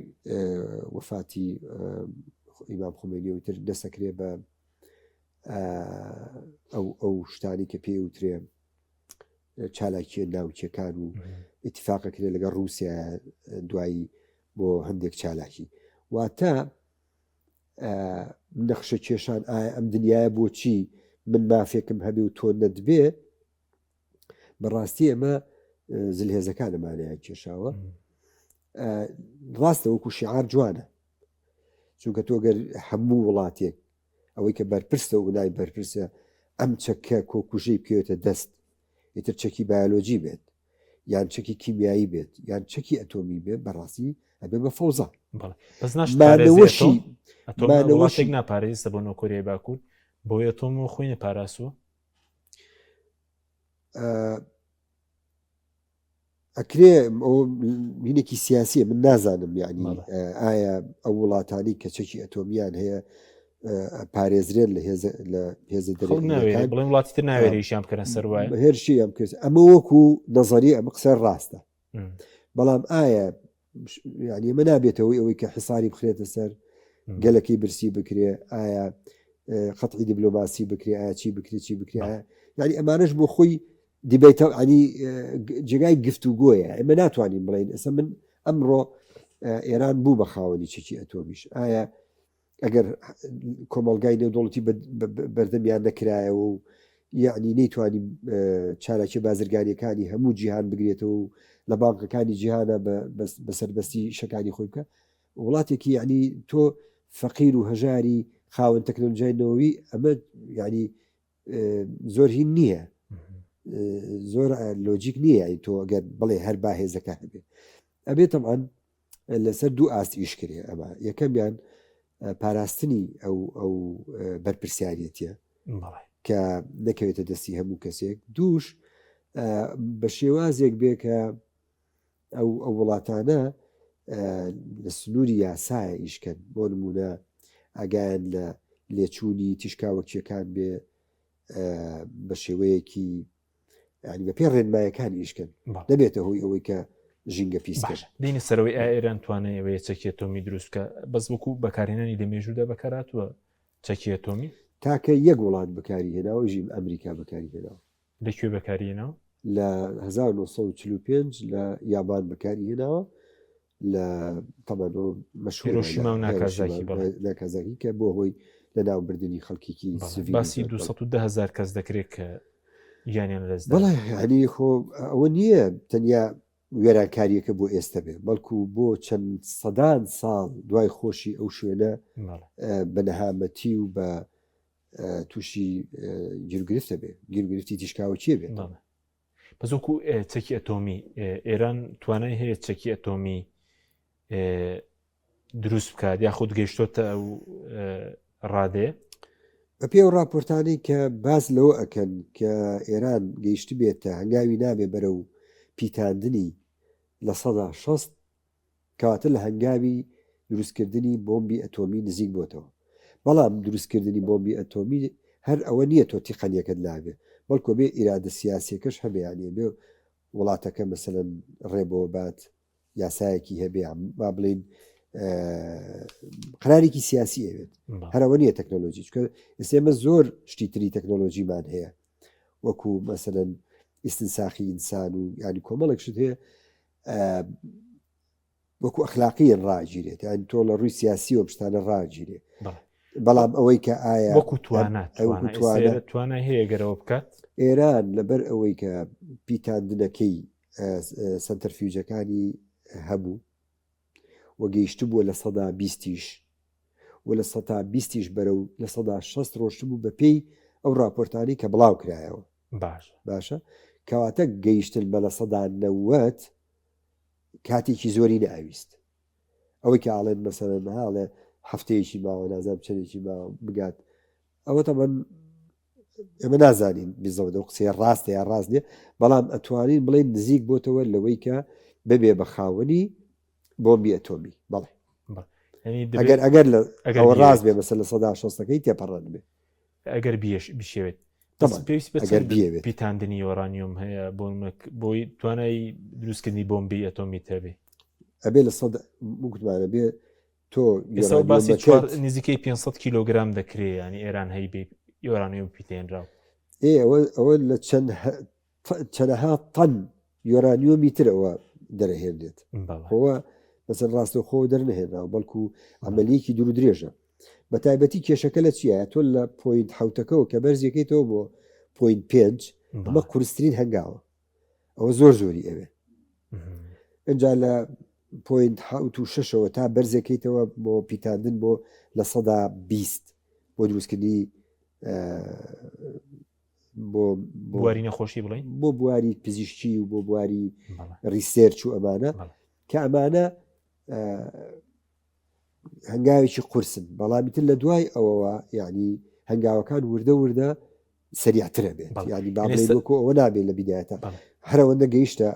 Speaker 2: وەفاتی ئیمام خومێنیەوە تر دەسەکرێ بە ئەو ئەو شتانی کە پێی وترێ چالاکیە ناوچەکان و اتفاقەکرێ لەگەڵ رووسیا دوایی بۆ هەندێک چالاکی واتە نەخشە کێشان ئایا ئەم دنیاە بۆچی من مافێکم هەبێ و تۆ نەتبێ بەڕاستی ئەمە زلهێزەکانمانیان کێشاوە ڕاستە وەکو شعار جوانە چونکە تۆ گەر هەموو وڵاتێک ئەوەی کە بەرپرسە و نای بەرپرسە ئەم چەکە کۆکوژەی بکەوێتە دەست ئیتر چەکی بایۆلۆجی بێت یان چەکی کیمیایی بێت یان چەکی ئەتۆمی بێت بەڕاستی ئەبێ بە فەوزا
Speaker 1: بەس ناشمانەوەشی مانەوەشێک ناپارێزە بۆ نۆکۆریای باکوور بۆ ئەتۆم و خۆی نەپاراسووە
Speaker 2: ئەکرێ هینێکی سیاسیە من نازانم یعنی ئایا ئەو وڵاتانی کە چەکی ئەتۆمیان هەیە پارێزرێن لە هێز لە هێزە
Speaker 1: دەرەوە بڵێن وڵاتی تر ناوێریشیان بکەنە سەر وایە
Speaker 2: هێرشیان کرد ئەمە وەکو نەزەری ئەمە قسە ڕاستە بەڵام ئایا یعنی ئەمە نابێتەوەی ئەوەی کە حساری بخرێتە سەر گەلەکەی برسی بکرێ ئایا قەتعی دیبلۆماسی بکرێ ئایا چی بکرێ چی بکرێ یعنی ئەمانش بۆ خۆی دیبەیتە ینی جێگای گفت و گۆیە ئێمە ناتوانین بڵین ئێستا من ئەمڕۆ ئێران بوو بە خاوەنی چەکی ئەتۆمیش ئایا ئەگەر کۆمەلگای نێودوڵەتی بەردەمیان نەکرایەوە و یعنی نەیتوانی چالاکی بازرگانیەکانی هەموو جیهان بگرێتەوە و لە بانکەکانی جیهانە بە سەربەستی شەکانی خۆی بکە وڵاتێکی یعنی تۆ فەقیر و هەژاری خاوەن تەکنەلۆژیای نەوەوی ئەمە یعنی زۆر هین نییە زۆر لۆجیک نییە یعنی تۆ ئەگەر بڵێ هەر با هێزەکە هەبێ ئەبێ تەمان لەسەر دوو ئاست ئیش کرێ ئەمە یەکەمیان پاراستنی ئەو ئەو بەرپرسیارەتە کە نەکەوێتە دەستی هەموو کەسێک دووش بە شێوازێک بێ کە ئەو ئەو وڵاتانە لە سنووری یاسایە ئیشکەن بۆ نمونە ئاگایان لە لێچوونی تیشکاوەکیەکان بێ بە شێوەیەکی ینی بە پێ ڕێنمایەکان ئیشکەن نەبێتە هۆی ئەوەی کە ژینگە پیس
Speaker 1: باش دینە سەرەوەی ئایا ئێران توانای ئەوەیە چەکی ئەتۆمی دروست بکە بەس وەکو بەکارهێنانی لە مێژوودا بەکارهاتووە چەکی ئەتۆمی
Speaker 2: تاکە یەک وڵات بەکاری هێناوە ژیم ئەمریکا بەکاری هێناوە
Speaker 1: لە کوێ بەکاری هێناوە؟
Speaker 2: لە 1945 لە یابان بەکاری هێناوە لە تەمان
Speaker 1: مەشهور هیرۆشیما و ناکازاکی بەڵێ.
Speaker 2: ناکازاکی کە بۆ هۆی لە ناوبردنی خەڵکێکی
Speaker 1: بەڵێ.
Speaker 2: سڤیلی
Speaker 1: باسی
Speaker 2: زۆر بەڵێ.
Speaker 1: 210 هەزار کەس دەکرێت کە گیانیان لەدەست داوە.
Speaker 2: بەڵێ یانی خۆ ئەوە نییە تەنیا وێرانکارییەکە بۆ ئێستە بێ بەڵکو بۆ چەند سەدان ساڵ دوای خۆشی ئەو شوێنە
Speaker 1: بەڵێ.
Speaker 2: بە نەهامەتی و بە تووشی گیروگرفتە بێ گیروگرفتی تیشکاوەکیە بێت.
Speaker 1: بەڵێ. بەس وەکو چەکی ئەتۆمی ئێران توانای هەیە چەکی ئەتۆمی دروست بکات یاخود گەیشتۆتە ئەو ڕادێ؟
Speaker 2: بەپێی ئەو راپۆرتانەی کە باس لەوە ئەکەن کە ئێران گەیشتبێتە هەنگاوی نابێ بەرەو پیتاندنی 60% کەواتە لە هەنگاوی دروستکردنی بۆمبی ئەتۆمی نزیک بۆتەوە. بەڵام دروستکردنی بۆمبی ئەتۆمی هەر ئەوە نییە تۆ تیقەنیەکەت لابێ، بەڵکو ئەبێ ئیرادە سیاسیەکەش هەبێ، یانی ئەبێ وڵاتەکە مەسەلەن ڕێ بۆ بات، یاسایەکی هەبێ، با بڵێین قرارێکی سیاسی ئەوێت. هەر ئەوە نییە تەکنەلۆجی، چونکە ئێستا ئێمە زۆر شتی تری تەکنەلۆجیمان هەیە، وەکو مەسەلەن ئیستنساخی ئینسان و یانی کۆمەڵێک شت هەیە وەکو ئەخلاقیان ڕاگیرێت یان تۆ لە ڕووی سیاسیەوە پشتانە ڕاگیرێ بەڵام ئەوەی کە ئایا
Speaker 1: وەکو توانا توانای هەیە گەرەوە بکات
Speaker 2: ئێران لەبەر ئەوەی کە پیتاندنەکەی سنتەرفیوجەکانی هەبوو و گەیشتبووە لە سەدا بیستیش و لە سەتا بیستیش بەرەو لە سەدا شەست ڕۆشتبوو بە پێی ئەو راپۆرتانی کە بڵاو کرایەوە
Speaker 1: باش
Speaker 2: باشە کەواتە گەیشتن بە 90% کاتێکی زۆری نەئەویست ئەوەی کە ئاڵێن مەسەلەن هاڵێ هەفتەیەکی ماوە نازانم چەندێکی ماوە بگات ئەوە تەمەن ئێمە نازانین بزەوە دەو قسەیە ڕاستە یا ڕاست نیە بەڵام ئەتوانین بڵێن نزیک بۆتەوە لەوەی کە ببێ بە خاوەنی بۆمبی ئەتۆمی بەڵێ ئەگەر ئەگەر لە ئەوە ڕاست بێ مەسە لە سەدا شەستەکەی تێپەڕێن بێ
Speaker 1: ئەگەر بیش بشێوێت پێویست بە
Speaker 2: ئەگەر بیەوێت
Speaker 1: پیتاندنی یۆرانیۆم هەیە بۆ بۆی توانای دروستکردنی بۆمبی ئەتۆمی تەبێ
Speaker 2: ئەبێ لە سەد گوتمانە بێ تۆ
Speaker 1: باسی نزیکەی 500 کیلۆگرام دەکرێ ینی ئێران هەی بێ یۆرانیۆم پیتێنراو
Speaker 2: ئێ ئەوە ئەوە لە چەند چەنەها تەن یۆرانیۆمی ترەوە دەرەهێنرێت ئەوە بەسەر ڕاستەوخۆ دەرنەهێنراوە بەڵکو عملیەکی دوور درێژە بە تایبەتی کێشەکە لە چیە تۆ لە point حوتەکەەوە کە بەرزیەکەیتەوە بۆ point پێنج ئەمە قورسترین هەنگاوە ئەوە زۆر زۆری ئەوێ ئەجا لە point حوت و شەشەوە تا بەرزەکەیتەوە بۆ پیتاندن بۆ 20% بۆ دروستکردنی
Speaker 1: بۆ بواری نەخۆشی بڵین
Speaker 2: بۆ بواری پزیشکی و بۆ بواری research و ئەمانە کە ئەمانە هەنگاوێکی قورسن بەڵامی تر لە دوای ئەوەوە یعنی هەنگاوەکان وردە وردە سریعترە بێت ینی بابڵێ وەکو ئەوە نابێت لە بیدایەتە هەرەوەندە گەیشتە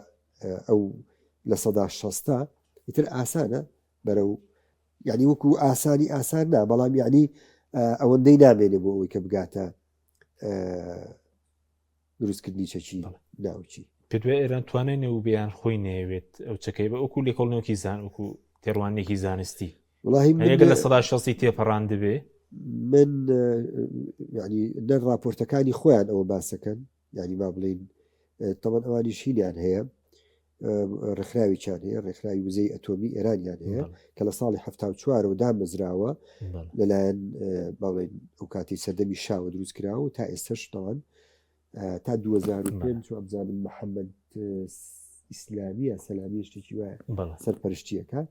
Speaker 2: ئەو لە سەدا شەستە ئیتر ئاسانە بەرەو یعنی وەکو ئاسانی ئاسان نا بەڵام یعنی ئەوەندەی نامێنێ بۆ ئەوەی کە بگاتە دروستکردنی چەکی ناوکی.
Speaker 1: پێت وایە ئێران توانای نەبوو یان خۆی نەیەوێت ئەو چەکەی بە وەکو لێکۆڵنەوەکی زان وەکو تێڕوانێکی زانستی
Speaker 2: وڵی
Speaker 1: ئەگەر لە سەدا شەستی تێپەڕاندبێ
Speaker 2: من ینی نە راپۆرتەکانی خۆیان ئەوە باسەکەن ینی با بڵین تەمەن ئەوانیش هینیان هەیە ڕێکخراوێکیان هەیە ڕێکخراوی وزەی ئەتۆمی ئێرانیان هەیە کە لە ساڵی 1970 دامەزراوە لەلایەن باڵێن ئەو کاتی سەردەمی شاوە دروست کراوە تا ئێستش دەڵێن. تا 2005 وابزانم محەممەد ئیسلامیە سەلامی شتێکی وایە سەرپەرشتیەکە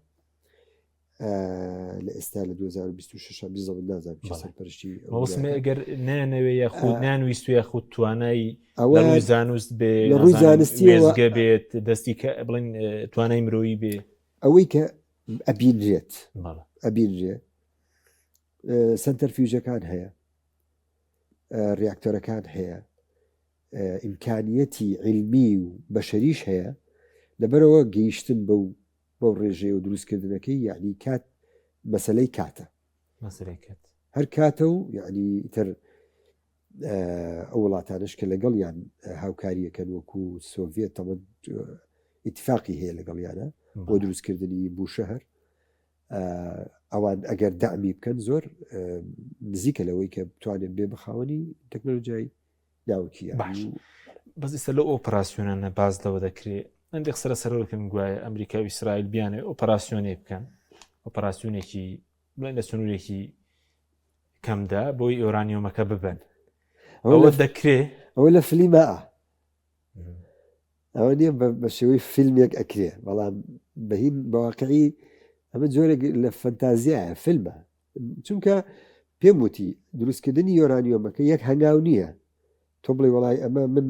Speaker 2: لە ئێستا لە 2026 بزەوت نازانم چ سەرپەرشتی
Speaker 1: مەوسمێ ئەگەر نانەوێ یاخود نانویست و یاخود توانای ئەوە ڕووی زانست بێ
Speaker 2: لە ڕووی زانستی
Speaker 1: بێت دەستی کە بڵین توانای مرۆیی بێ
Speaker 2: ئەوەی کە ئەبینرێت ئەبینرێ سنتەرفیوژەکان هەیە ریاکتۆرەکان هەیە ئیمکانیەتی علمی و بەشەریش هەیە لەبەرەوە گەیشتن بەو بەو ڕێژەیە و دروستکردنەکەی یعنی کات مەسلەی کاتە
Speaker 1: مەسلەی کات
Speaker 2: هەر کاتە و یعنی تر ئەو وڵاتانش کە لەگەڵیان هاوکاریەکەن وەکو سۆڤێت تەمە ئیتفاقی هەیە لەگەڵیانە بۆ دروستکردنی بوشەهر ئەوان ئەگەر دامی بکەن زۆر نزیکە لەوەی کە بتوانێت بێ بەخاوەنی تەکنۆلۆژیای ناوکیە
Speaker 1: باش بەس ئێستا لەو ئۆپەراسیۆنانە باز لەوە دەکرێت هەندێک سەرە سەرەوەکەم گوایە ئەمریکا و ئیسرائیل بیانێ ئۆپەراسیۆنێ بکەن ئۆپەراسیۆنێکی بڵێن لە سنوورێکی کەمدا بۆی ئۆرانیۆمەکە ببن ئەوە دەکرێ
Speaker 2: ئەوە لە فلیمە ئەوە نییە بە شێوەی فیلمێک ئەکرێ بەڵام بەهین بەواقعی ئەمە جۆرێک لە فەنتازیایە فیلمە چونکە پێم وتی دروستکردنی یۆرانیۆمەکە یەک هەنگاو نییە تۆ بڵێ وڵی ئەمە من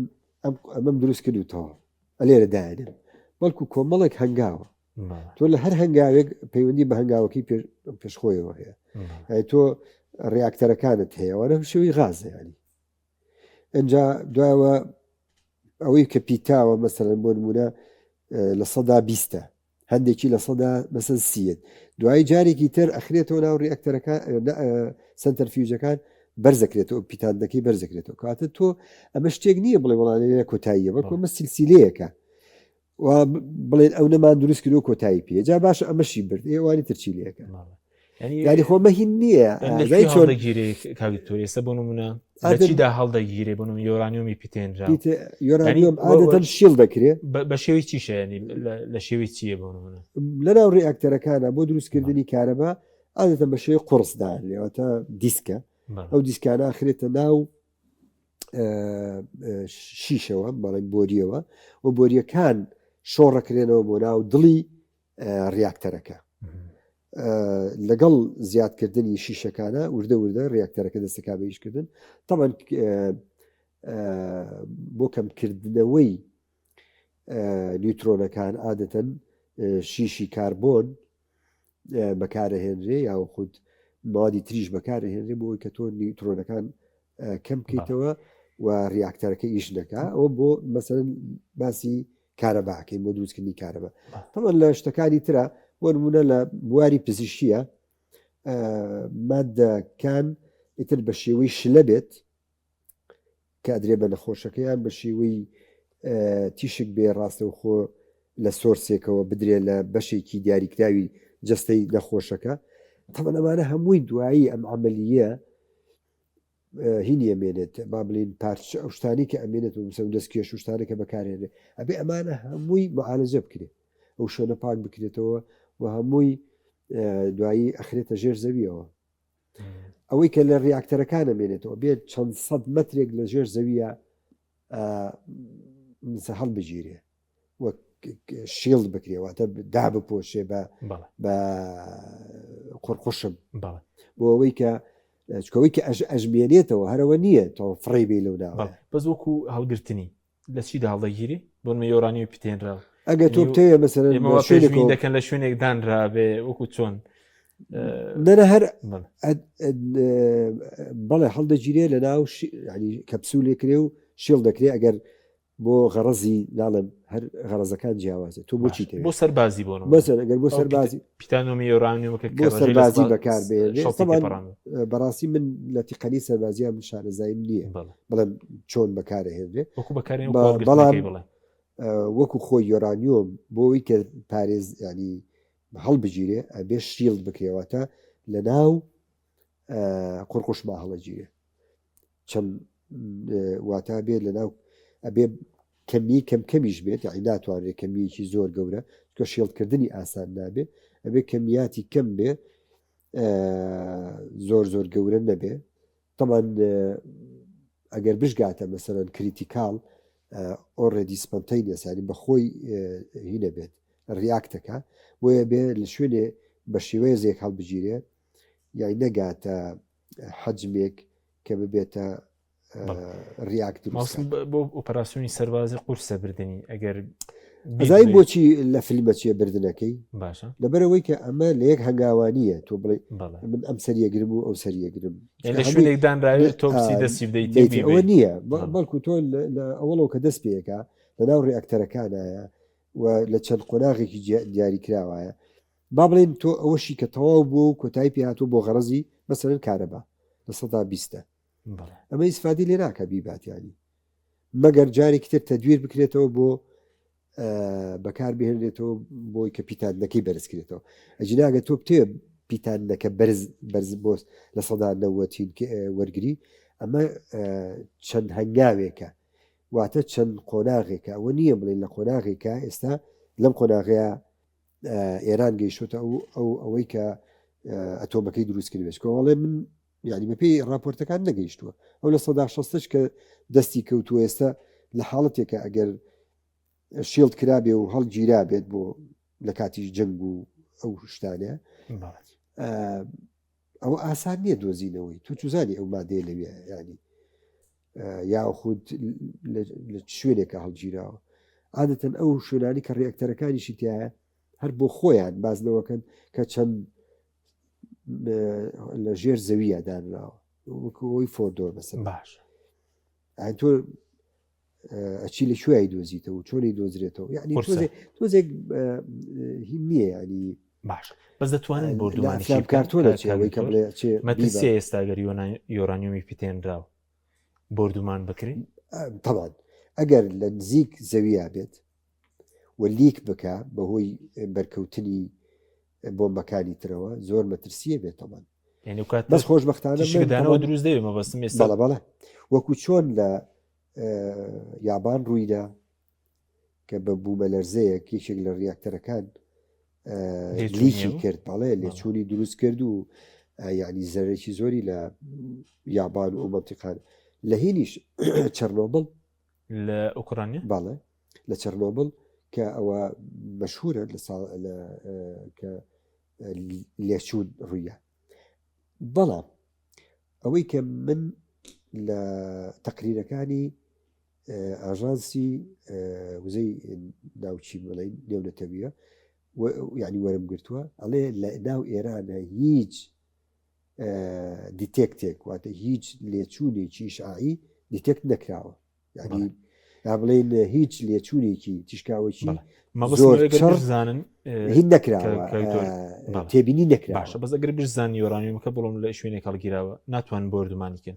Speaker 2: ئەمەم دروست کردوتەوە ئەلێرە دایێنم بەڵکو کۆمەڵێک هەنگاوە تۆ لە هەر هەنگاوێک پەیوەندی بە هەنگاوەکەی پێشخۆیەوە هەیە تۆ ڕاکتەرەکانت هەیە وانە شێوەی غازە ینی ئەجا دوایەوە ئەوەی کە پیتاوە مەسەرەن بۆ نمونە لە سەدا بیستە هەندێکی لە سەدا مەسەن سیت دوایی جارێکی تر ئەخرێتەوە ناو ڕیاکتەرەکان سنتەرفیوجەکان بەرزەکرێتەوە پیتاندنەکەی بەرزەکرێتەوە کاتە تۆ ئەمە شتێک نییە بڵێ وڵانێ لە کۆتاییە بەڵکو ئەمە سلسلەیەکە و بڵێن ئەو نەمان دروست کردو کۆتایی پێ جا باشە ئەمەشی برد ئێوانی ترچی لەکە یاری خۆ مەهین نییە
Speaker 1: چۆن دەگیرێ کاک دکتۆر ئێستا بۆ نمونە چیدا هەڵدەگیرێ بۆ نمونە یۆرانیۆمی پیتێنرا
Speaker 2: یۆرانیۆم عادەتەن shield دەکرێ
Speaker 1: بە شێوەی چیشە ینی لە شێوەی چییە بۆ نمونە
Speaker 2: لەناو ڕیاکتەرەکانە بۆ دروستکردنی کارەبا عادەتەن بە شێوەی قوڕس دانرێوەتە دیسکە ئەو دیسکانە ئەخرێتە ناو شیشەوە بەڵێن بۆریەوە و بۆریەکان شۆڕەکرێنەوە بۆ ناو دڵی ڕیاکتەرەکە لەگەڵ زیادکردنی شیشەکانە وردە وردە ڕیاکتەرەکە دەستەکا بە ئیشکردن تەمان بۆ کەمکردنەوەی نیوترۆنەکان عادەتەن شیشی کاربۆن بەکارەهێنرێ یاخود موادی تریش بەکارهێنرێ بۆ ئەوەی کە تۆ نیوترۆنەکان کەم بکەیتەوە و ریاکتەرەکە ئیش نەکا ئەوە بۆ مەسەن باسی کارەباکەین بۆ دروستکردنی کارەبا تەمان لە شتەکانی ترە بۆ نمونە لە بواری پزیشکیە مادەکان ئیتر بە شێوەی شلە بێت کە ئەدرێ بە نەخۆشەکەیان بە شێوەی تیشک بێ ڕاستەوخۆ لە source ێکەوە بدرێ لە بەشێکی دیاریکراوی جەستەی نەخۆشەکە تەمان ئەمانە هەمووی دوایی ئەم عملیە هینی ئەمێنێت با بڵین پارچە ئەو شتانی کە ئەمێنێت و مسەم دەست کێش و شتانە کە بەکارێنێ ئەبێ ئەمانە هەمووی معالجە بکرێت ئەو شوێنە پاک بکرێتەوە و هەمووی دوایی ئەخرێتە ژێر زەویەوە ئەوەی کە لە ریاکتەرەکان ئەمێنێتەوە بێت چەند سەد مەترێک لە ژێر زەویە هەڵبگیرێ وەک shield بکرێ واتە دابپۆشێ بە بە قڕقشم بۆ ئەوەی کە چکەوەی کە ئەژ ئەژمێنێتەوە هەرەوە نییە تۆ فڕی بێ لەو ناوە
Speaker 1: بەس وەکو هەڵگرتنی لە چیدا هەڵدەگیری بۆ نمە یۆرانیۆ پیتێنرا
Speaker 2: ئەگەر تۆ بتەوێ مەسەلەن
Speaker 1: شوێنێک دەکەن لە شوێنێک دانرابێ وەکو چۆن
Speaker 2: نەنە هەر بەڵێ هەڵدەگیرێ لە ناو ینی کەپسولێ کرێ و shield دەکرێ ئەگەر بۆ غەڕەزی ناڵێم هەر غەڕەزەکان جیاوازە تۆ بۆچی
Speaker 1: تەوێ بۆ سەربازی بۆ
Speaker 2: مەسەن ئەگەر بۆ سەربازی
Speaker 1: پیتانۆمی یۆرانیۆمەکە
Speaker 2: بۆ سەربازی بەکار بێنێ بەڕاستی من لە تیقەنی سەربازیان من شارەزاییم نییە بڵێم چۆن بەکارهێنرێ
Speaker 1: وەکو بەکارێن بەڵام
Speaker 2: وەکو خۆی یۆرانیۆم بۆ ئەوەی کە پارێز ینی هەڵبگیرێ ئەبێ shield بکرێواتە لە ناو قورقوشما هەڵەگیرێ چەند واتا بێت لە ناو ئەبێ کەمی کەم کەمیش بێت یعنی ناتوانرێت کەمیەکی زۆر گەورە کە shield کردنی ئاسان نابێ ئەبێ کەمیاتی کەم بێ زۆر زۆر گەورە نەبێ تەمان. ئەگەر بشگاتە مەسەرەن critical already spontaneous ینی بەخۆی هینە بێت react ەکە بۆیە بێ لە شوێنێ بە شێوەیەزێک هەڵبگیرێ یای نەگاتە حەجمێک کە ببێتە react
Speaker 1: بۆ ئۆپەراسیۆنی سەربازی قورسە بردننی ئەگەر
Speaker 2: ئەزای بۆچی لە فیلمە چیە بردنەکەی باشە لەبەرەوەی کە ئەمە لە یەک هەنگاوانیە تۆ بڵێ من ئەم سەریەگرم و ئەو سەریەگرم
Speaker 1: لە شوێنێکدانراوێت تۆ دەستی بدەیت
Speaker 2: ئەوە نییە بەڵکو تۆ لە ئەوڵەوە کە دەست پێەکە لەناو ڕیاکتەرەکانایە و لە چەند قۆناغێکی دیاریکراوایە با بڵێن تۆ ئەوەشی کە تەواو بوو و کۆتایی پێهاتوو بۆ غەڕزی مەسەرن کارەبا لە سەدا بیستە ئەمە ئیسفادی لێ ناکە بیباتیانی مەگەر جارێکی تر تەدویر بکرێتەوە بۆ بەکار بهێنرێتەوە بۆی کە پیتاندنەکەی بەرز کرێتەوە ئەجیناگە تۆ بتێ پیتاندنەکە بەرز بەرز بۆ لە سەدا نەوەتین وەرگری ئەمە چەند هەنگاوێکە واتە چەند قۆناغێکە ئەوە نییە بڵێن لە قۆناغێکە ئێستا لەم قۆناغەیە ئێران گەیشتۆتە ئەو ئەو ئەوەی کە ئەتۆمەکەی دروست کردێت کۆڵێ من یعنی بەپێی راپۆرتەکان نەگەیشتووە ئەو لە سەدا شەستش کە دەستی کەوتووە ئێستا لە حاڵەتێکە ئەگەر shield کرابێ و هەڵگیرا بێت بۆ لە کاتی جەنگ و ئەو شتانە ئەوە ئاسان نییە دۆزینەوەی تو چزانی ئەو مادەیە لەوێ ینی یاخود لە شوێنێکە هەڵگیراوە عادەتەن ئەو شوێنانی کە ڕێکتەرەکانیشی تایە هەر بۆ خۆیان باز لەوەکەن کە چەند لە ژێر زەویە دانراوە وەکو ئەوی فۆردۆر بەسەر
Speaker 1: باش
Speaker 2: تۆ ئەچی لە کوێی دۆزیتەوە چۆنی دۆزرێتەوە یعنی تۆزێک هی نییە ینی
Speaker 1: باش بەس دەتوانن بۆردومانی
Speaker 2: کارتۆنە چێەوەی کە بڵێ چێ
Speaker 1: مەترسیە ئێستا گەر یۆرانیۆمی پیتێنراو بۆردومان بکرێ
Speaker 2: تەبان ئەگەر لە نزیک زەویە بێت و leak بکە بەهۆی بەرکەوتنی بۆمبەکانی ترەوە زۆر مەترسیە بێتەوە
Speaker 1: بەس خۆشببختانە دانەوە دروست دەوێت مەبەستم
Speaker 2: ئێستا بەڵێ وەکو چۆن لە یابان ڕوویدا کە بە بوومەلەرزەیەک یەکێک لە ڕیاکتەرەکان leak ی کرد بەڵێ لێچوونی دروست کرد و یعنی زەرێکی زۆری لە یابان و مەنتیقان لە هینیش چەرنۆبڵ
Speaker 1: لە ئۆکرانیا
Speaker 2: بەڵێ لە چەرنۆبڵ کە ئەوە مەشهورە لە ساڵ کە لێچوون ڕوویە بەڵام ئەوەی کە من لە تەقریرەکانی ئاژانسی وزەی ناوچی بڵین نێونەتەویە یعنی وەرم گرتووە ئەڵێ لە ناو ئێرانە هیچ detect ێک واتە هیچ لێچوونێکی ئیشعاعی detect نەکراوە یعنی یا بڵێن هیچ لێچوونێکی تیشکاوەکی
Speaker 1: زۆر چڕ زانن
Speaker 2: هین نەکراوە تێبینی نەکرا
Speaker 1: باشە بەس ئەگەر بشزان یۆرانیومەکە بڵم لە شوێنێک هەڵگیراوە ناتوان بۆردومانی کەن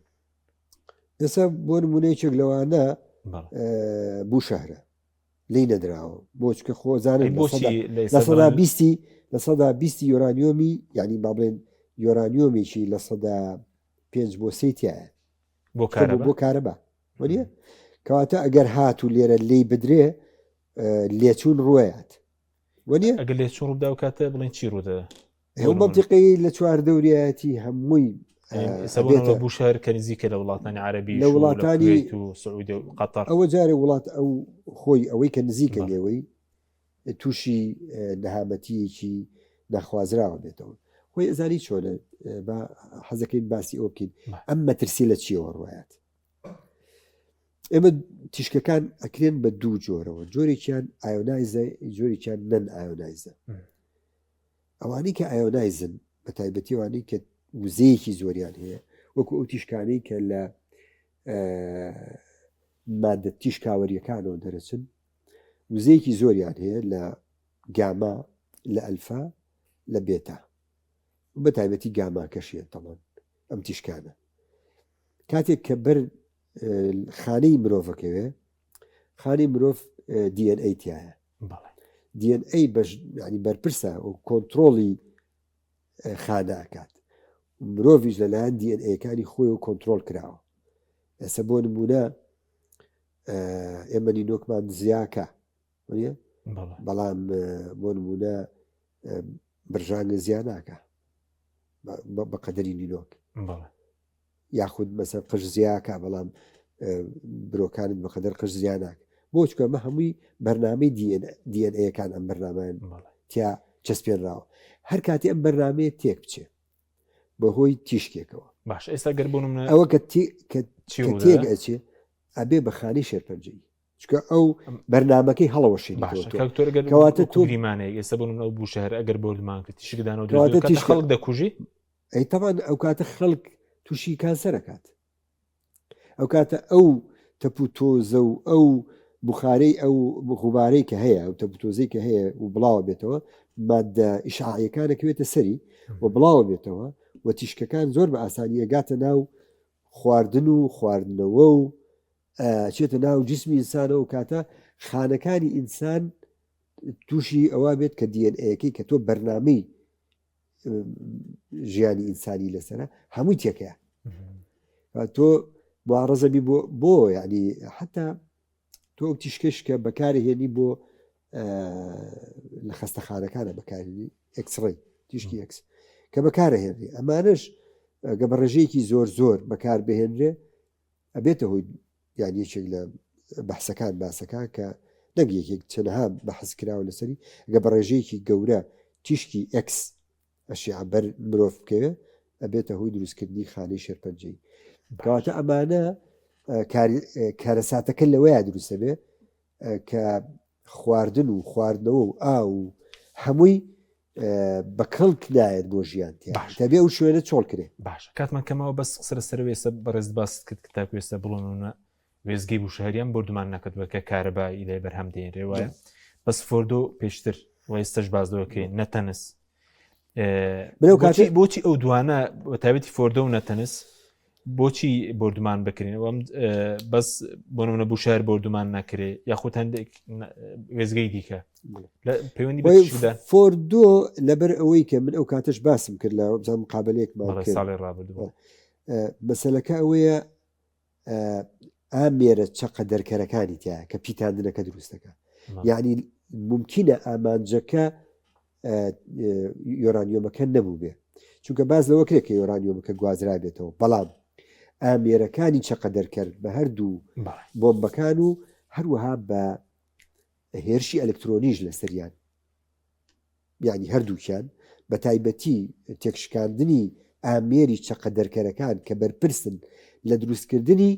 Speaker 2: ئێستا بۆ نمونەیەکێک لەوانە بوو شەهرە لی نەدراوە بۆچکە خۆزانن لە سەدا بیستی لە سەدا بیستی یۆرانیۆمی یعنی با بڵێن یۆرانیۆمێکی لە سەدا پێنج بۆ سێ تایە
Speaker 1: بۆ کارەبا
Speaker 2: بۆ کارەبا وەنیە کەواتە ئەگەر هات و لێرە لی بدرێ لێچوون ڕوەیات
Speaker 1: وەنیە ئەگەر لێچوون ڕوودا و کاتە بڵێن چی ڕوودە
Speaker 2: ئەو منتیقەی لە چوار دەوریایەتی هەمووی
Speaker 1: بوشەر کە نزیکە لە وڵاتانی عربی
Speaker 2: لە وڵاتانی
Speaker 1: و سعودی و قەتەر
Speaker 2: ئەوە جارێ وڵات ئەو خۆی ئەوەی کە نزیکە لێوەی تووشی نەهامەتیەکی ناخوازراوە بێتەوە خۆی ئەزانی چۆنە با حەزەکەین باسی ئەو بکەین ئەم مەترسی لە چیەوە ڕایەت ئێمە تیشکەکان ئەکرێن بە دوو جۆرەوە جۆرێکیان ionized ە جۆرێکیان non ionized ە ئەوانەی کە ionized ن بە تایبەتی ئەوانەی کە وزەیەکی زۆریان هەیە وەکو ئەو تیشکانەی کە لە مادە تیشکاوەریەکانەوە دەرەچن وزەیەکی زۆریان هەیە لە گاما لە ئەلفا لە بێتا بە تایبەتی گاماکەشیە تەڵەن ئەم تیشکانە کاتێک کە بەر خانەی مرۆڤەکەوێ خانی مرۆڤ DNA تایە DNA بەش ینی بەرپرسە و کۆنتترۆڵی خانە ئەکات مرۆڤیش لەلایەن DNA ەکانی خۆی و کۆنتترۆل کراوە ئێستا بۆ نمونە ئێمە نینۆکمان زیاکە بەڵام بۆ نمونە برژانگە زیان ناکە بە قەدەری نینۆک یاخود مەسەر قژ زیاکە بەڵام برۆکانت بەقەدەر قژ زیاناک بۆ چکە مە هەمووی بەرنامەی دیNAەکان ئەم بەرنامەیان تیا چەسپێنراوە هەر کاتی ئەم بەرنمەیە تێک بچێ بەهۆی تیشکێکەوە
Speaker 1: باش ئێستا گەر بۆ نمونە
Speaker 2: ئەوە کە تێک ئەچێ ئەبێ بە خانەی شێرپەنجەیی چکە ئەو بەرنمەکەی هەڵەوەشێنی
Speaker 1: کەواتە تۆ گریمانەیە ئێستا بۆ ئەو بوو شەهر ئەگەر بۆردمان کرد تیشکدانەوە تیش خەڵک دەکوژی
Speaker 2: ئەی تەوان ئەو کاتە خەڵک تووشی کانسەرەکات ئەو کاتە ئەو تەپوتۆزە و ئەو بخارەی ئەو غوبارەی کە هەیە ئەو تەپوتۆزەی کە هەیە و بڵاوە بێتەوە مادە ئیشعاعیەکانە کەوێتە سەری و بڵاوە بێتەوە و تیشکەکان زۆر بە ئاسانی ئەگاتە ناو خواردن و خواردنەوە و چێتە ناو جسمی ئینسانەوە و کاتە خانەکانی ئینسان تووشی ئەوە بێت کە دیNAەکەی کە تۆ بەرنمەی ژیانی ئینسانی لەسرە هەمووی تێکەیە تۆ معڕزەبی بۆ بۆ یعنی حتا تۆ ئەو تیشکەش کە بەکارهێنی بۆ لە خەستەخانەکانە بەکارهێنی X-ray تیشکی ئەکس کە بەکارهێنری ئەمانش گە بە ڕێژەیەکی زۆر زۆر بەکار بهێنرێ ئەبێتە هۆی یان یەکێک لە بەحسەکان باسەکە کە نەک یەکێک چەنەها بەحس کراوە لەسەری گە بە ڕێژەیەکی گەورە تیشکی ئەکس ئەشیعە بەر مرۆڤ بکەوێ ئەبێتە هۆی دروستکردنی خانەی شێرپەنجەی کەواتە ئەمانە کارەساتەکە لەوەیە دروستە بێ کە خواردن و خواردنەوە و ئاو و هەمووی بە کەڵک نایەت بۆ ژیان تەبێ ئەو شوێنە چۆڵ کرێ
Speaker 1: باش کاتمان کەمەوە بەس قسە لەسەر وێسە بەڕێز باست کرد کە تاکو ئێستا بڵۆنونە وێزگەی بوشەهریان بۆردومان نەکردووە کە کارەبا ئیلای بەرهەم دێنرێ وایە بەس فۆردۆ پێشتر و ئێستش باز لەوەکەی نەتەنس بۆچی ئەو دوانە بە تایبەتی فۆردۆ و نەتەنس بۆچی بردومان بکرێن وەم بەس بۆ نمونە بوشار بردومان نەکرێ یاخود هەندێک وێزگەی دیکە پەیوەندی
Speaker 2: فۆردۆ لەبەر ئەوەی کە من ئەو کاتش باسم کرد لە بزانم مقابلەیەکمان
Speaker 1: ساڵی ڕابردوو
Speaker 2: مەسەلەکە ئەوەیە ئامێرە چەقە دەرکەرەکانی تیا کە پیتاندنەکە دروستەکە یعنی ممکنە ئامانجەکە یۆرانیۆمەکە نەبوو بێ چونکە باز لەوە کرێ کە یۆرانیۆمەکە گوازرابێتەوە بەڵام ئامێرەکانی چەقە دەرکەر بە هەردوو بۆمبەکان و هەروەها بە هێرشی ئەلکترۆنیش لەسەریان یانی هەردووکیان، بە تایبەتی تێکشکاندنی ئامێری چەقە دەرکەرەکان کە بەرپرسن لە دروستکردنی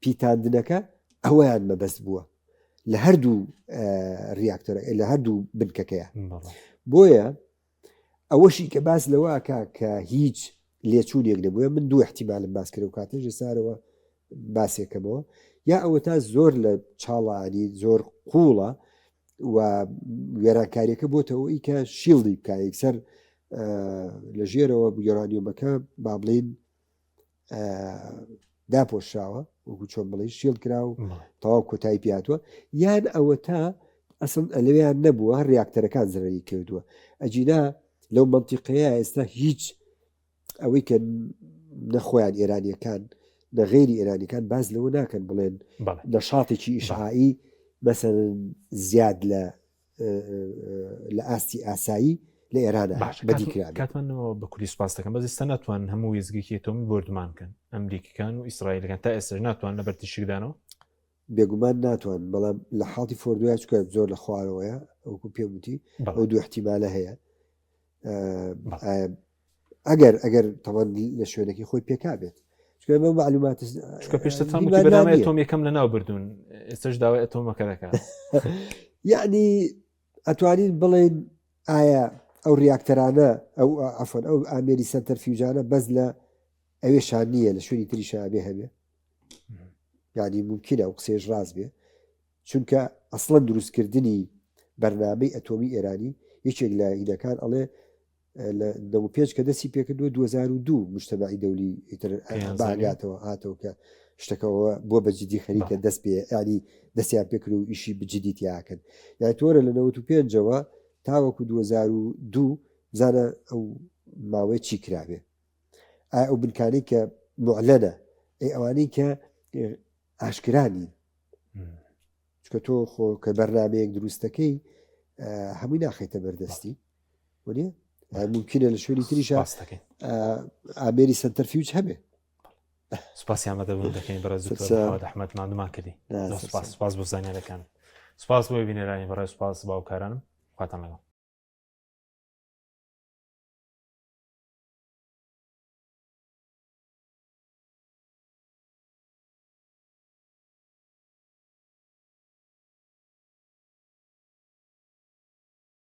Speaker 2: پیتاندنەکە، ئەوەیان مەبەست بووە لە هەردوو ریاکتەرە لە هەردوو بنکەکەیە. بۆیە ئەوەشی کە باس لەوە ئەکا کە هیچ لێچوونێک نەبووە من دوو احتیمالم باس کرد و کاتێک سارەوە باسێکەمەوە یا ئەوە تا زۆر لە چاڵانی زۆر قوڵە و وێرانکاریەکە بۆتە ئەوەی کە شیڵدی بکە یەکسەر لە ژێرەوە یۆرانیۆمەکە با بڵین داپۆشراوە وەکو چۆن بڵێ شیڵ کرا و تەواو کۆتایی پیاتوە یان ئەوە تا ئەسڵ ئەلویان نەبووە هەر ریاکتەرەکان زەرەری کردووە ئەجینا لەو منتیقەیە ئێستا هیچ ئەوەی کە نەخۆیان ئێرانیەکان نە غەیری ئێرانیەکان باز لەوە ناکەن بڵێن نەشاتێکی ئیشعاعی مەسەن زیاد لە لە ئاستی ئاسایی لە ئێرانە بەدی کرا.
Speaker 1: کاتمانەوە بە کوردی سپاس دەکەم بەس ئێستا ناتوان هەموو وێزگێکی ئەتۆمی بۆردومان بکەن ئەمریکیەکان و ئیسرائیلەکان تا ئێستاش ناتوان لەبەر تیشکدانەوە
Speaker 2: بێگومان ناتوان بەڵام لە حاڵی فۆردویا چکە زۆر لە خوارەوەیە وەکو پێم وتی ئەو دوو احتیمالە هەیە ئەگەر ئەگەر تەوان لە شوێنەکەی خۆی پێکا بێت چکە معلومات
Speaker 1: چکە پێشتر بەنامە ئەتۆم یەکەم لە ناو بردوون ئێستش داوای ئەتۆمەکە دەکات
Speaker 2: یعنی ئەتوانین بڵێن ئایا ئەو ریاکتەرانە ئەو ئەفۆن ئەو ئامێری سنتەرفیوجانە بەس لە ئەوێ شان نییە لە شوێنی تریشا بێ هەبێ یعنی ممکنە ئەو قسێش ڕاست بێ چونکە ئەسڵەن دروستکردنی بەرنامەی ئەتۆمی ئێرانی یەکێک لە هینەکان ئەڵێ لە 95 کە دەستی پێکردووە 2002 مجتمعی دەولی ئیتر باگاتەوە هاتەوە کە شتەکەەوە بۆ بە جدی خەریکە دەست پێ ینی دەستیان پێکرد و ئیشی بجدی تیاکەن یای تۆرە لە 95ەوە تاوەکو 2002 بزانە ئەو ماوەی چی کرابێ ئایا ئەو بنکانەی کە معلەنە ئەی ئەوانەی کە ئاشکرا نین چکە تۆ خۆ کە بەرنمەیەک دروستەکەی هەمووی ناخیتە بەردەستی وە ممکنە لە شوێنی تریشە ئامێری سنتەرفیوج هەبێ.
Speaker 1: سپاسی ئامادەبوون دەکەین بەڕێز دکتۆر محمد ئەحمەد ماندومان کردی سپاس سپاس بۆ زانیارەکان سپاس بۆ بینەرانی بەڕێز سپاس باوکارانم خواتان لەگەڵ.